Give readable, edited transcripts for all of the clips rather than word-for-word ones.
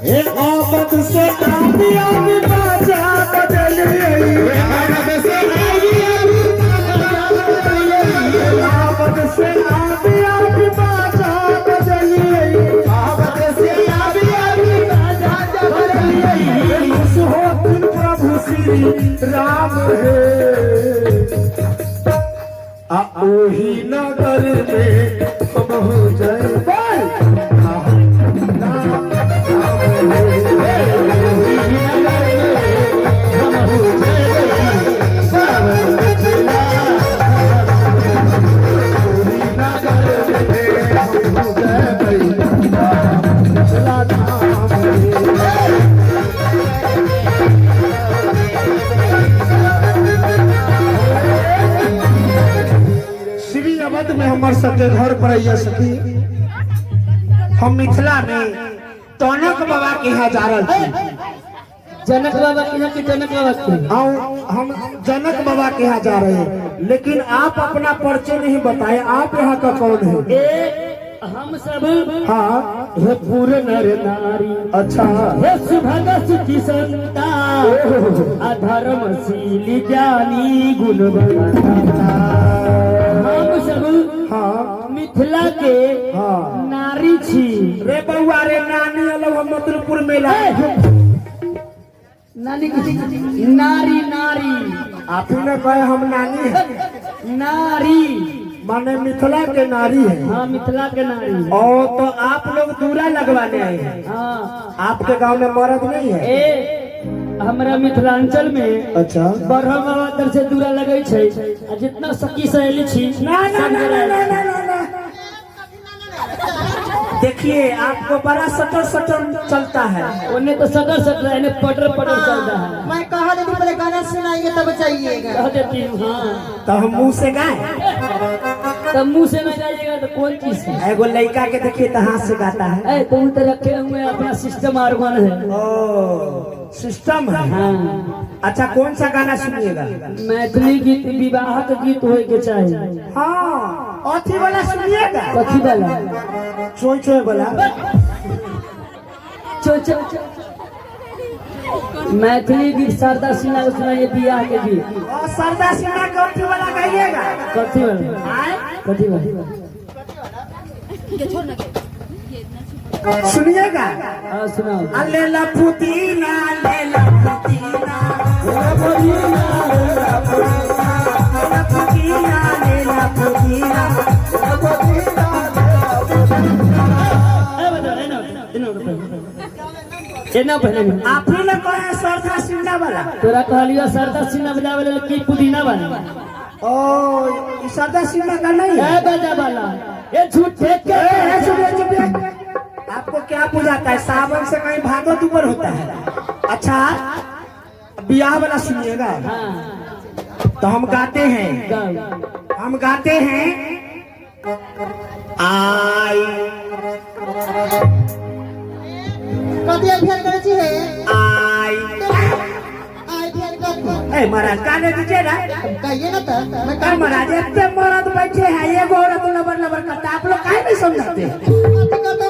हे आबद से आबी आबी बाजा बजलियै। आबद से आबी आबी बाजा बजलियै। आबद से आबी आबी बाजा बजलियै। आबद से आबी आबी बाजा बजलियै। खुश होथिन प्रभु श्री राम हे, आ ओही नगर में हम हो जयबै। राम हे। ओही नगर में हम हो जयबै, पावन मिथिला। ओही नगर में हम हो जयबै, मिथिला धाम हे। श्री अवध में हमर सबके घर पड़ैया सखी। हम मिथिला में टनक बाबा के यहाँ जा रहल छी। जनक बाबा के यहाँ कि जनक बाबा के? आओ, हम जनक बाबा के यहाँ जा रहे हैं, लेकिन आप अपना परिचय नहीं बताए, आप यहाँ का कौन है? ए, हम सब हे पूरे नर नारी, हे सुभग सुखी संतान, अधर्मशील ज्ञानी गुणवंता। हम सब मिथिला के नारी छी। रे बउआ रे, नानी अलग हम मतलपुर मेला। नानी की नारी नारी। आप ही ने कहे हम नानी है। नारी। माने मिथिला के नारी है। हाँ, मिथिला के नारी। और तो आप लोग दूरा लगवाने आए हैं? हाँ। आपके गांव में मर्द नहीं है? ए, हमरा मिथिलांचल में ब्रह्म बाबा तर से दूरा लगै छै आ जितना सखी सहेली छी ना ना ना ना ना ना ना ना, देखिए, आपको बड़ा सटर सटर चलता है। ओने तो सटर सटर, एने पटर पटर चलता है। मैं कहा देती, पहले गाना सुनाइए तब जाइएगा। कह देती हूँ, हाँ। तो हम मुंह से गाए। तब मुंह से न जाइएगा तो कौन चीज से? एगो लड़का के देखिए तो हाथ से गाता है। ए, तुम तो रखे हुए अपना सिस्टम आर्गन है। ओ, सिस्टम है। हाँ। अच्छा, कौन सा गाना सुनिएगा? मैथिली गीत, विवाह के गीत होए के चाहिए। हाँ, अथी वाला सुनिएगा? कथी वाला? चोय चोय वाला। चो चो। मैथिली गीत शारदा सिन्हा के सुनाइए, बियाह के गीत। और शारदा सिन्हा के अथी वाला गाइएगा? कथी वाला? आए? कथी वाला? सुनिएगा? हाँ, सुनाओ। अले ला पुदीना, ले ला पुदीना, पुदीना, ले पुदीना, ले ला पुदीना। पुदीना। ए बता, एना एना एना पहले। आप ही ने कहे शारदा सिन्हा वाला। तोरा कहलियो शारदा सिन्हा बजावे लेल की पुदीना वाला। ओ, ई शारदा सिन्हा का नहीं है? ए, बजा वाला ये झूठे के ए, ए, चुपिए चुपिए, आपको क्या बुझाता है? सावन से कहीं भादो दुबर होता है। अच्छा, बियाह वाला सुनिएगा? हाँ। तो हम गाते हैं। गाओ। हम गाते हैं, आई कथी अभियान करै छी हे? आई। आई अभियान कथी? ए महाराज, गाने दीजिए ना। कहिए ना तो मैं अरे महाराज, इतने मर्द बैठे हैं, ये औरत लबर लबर करता है, आप लोग काहे नहीं समझाते? कथी करता?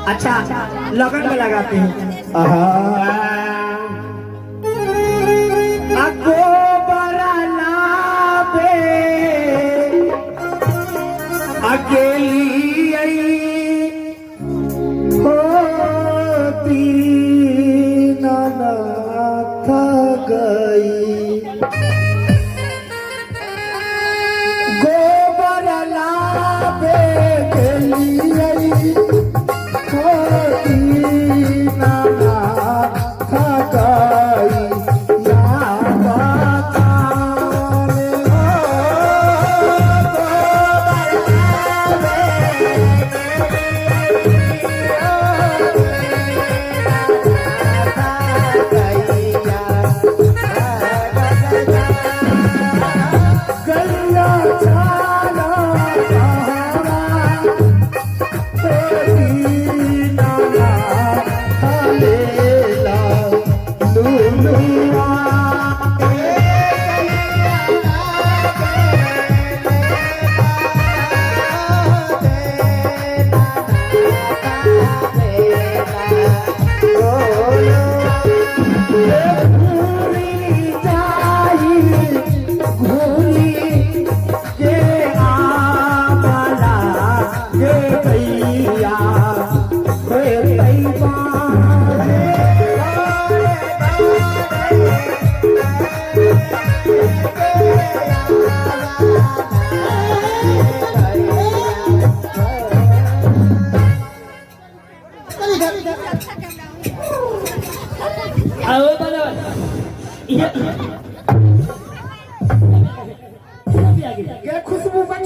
अच्छा, लगन में लगाते हैं। गोबर लाबे अकेली आई होती नाथ गई, गोबर लाबे के लिए होती नाथ गई, या बता रे हो गोबर लाबे।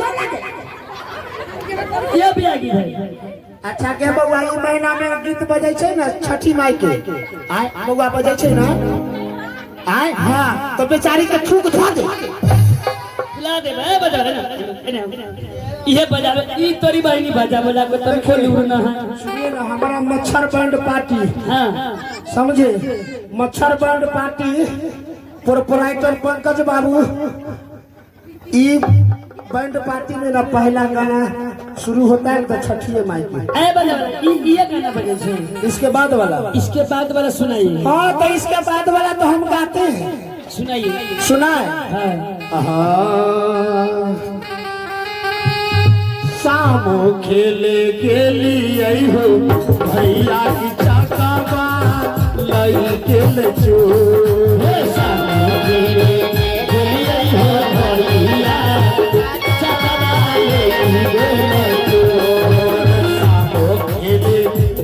जोर लागे। ये बियाह गीत है। अच्छा के बउआ, ई महीना में गीत बजै छै ने छठी माई के, आय बउआ बजै छै ने आय, हाँ तो बेचारी के थूक धो दे। खिला दे ए बजा ना इहे बजावे ई तोरी बहिनी बजा बजा के तोर खोल उड़ ना है। सुनिए ना, हमारा मच्छर बैंड पार्टी, हां समझे, मच्छर बैंड पार्टी प्रोपराइटर पंकज बाबू, ई बैंड पार्टी में ना पहला गाना शुरू होता है तो छठिए माई के। ए बजा ई ये गाना बजे छै। इसके बाद वाला, इसके बाद वाला सुनाइए। हाँ तो इसके बाद वाला तो हम गाते हैं। सुनाइए। सुनाए। हाँ। सामो खेले गेली हो भैया की चकवा लई गेल चोर। हे सामो खेले गेली हो भैया चकवा लई गेल चोर। सामो खेले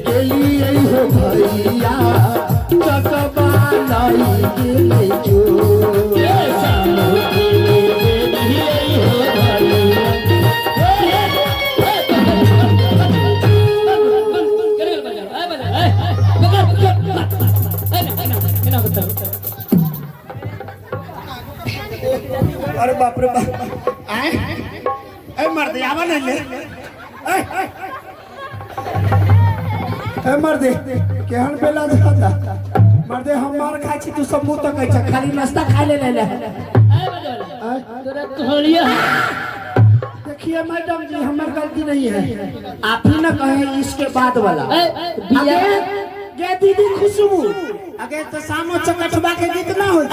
गेली हो भैया चकवा लई गेल चोर। हे सामो खेले गेली हो भैया। हे हे हे करे बजा ए बजा ए बजा ए ना ना ना बताओ। अरे बाप रे बाप, आए ए मर्द आवा नहीं ले, ए ए मर्द केहन बेला जाता मर्दे, हम मार खाइ छी तू सब मुंह तकै छ, खाली नाश्ता खाइ ले ले। ए बजा तोरा तोहलिया। देखिए मैडम जी, हमार गलती नहीं है, आप ही ना कहे इसके बाद वाला। ए बिया अगे गे दीदी खुशबू, अगे तो सामो चकठबा के गीत ना हो। ए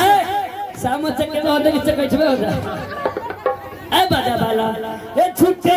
सामो चक्के में होता कि चकठबे होता। ए बजा वाला ए छुट्टे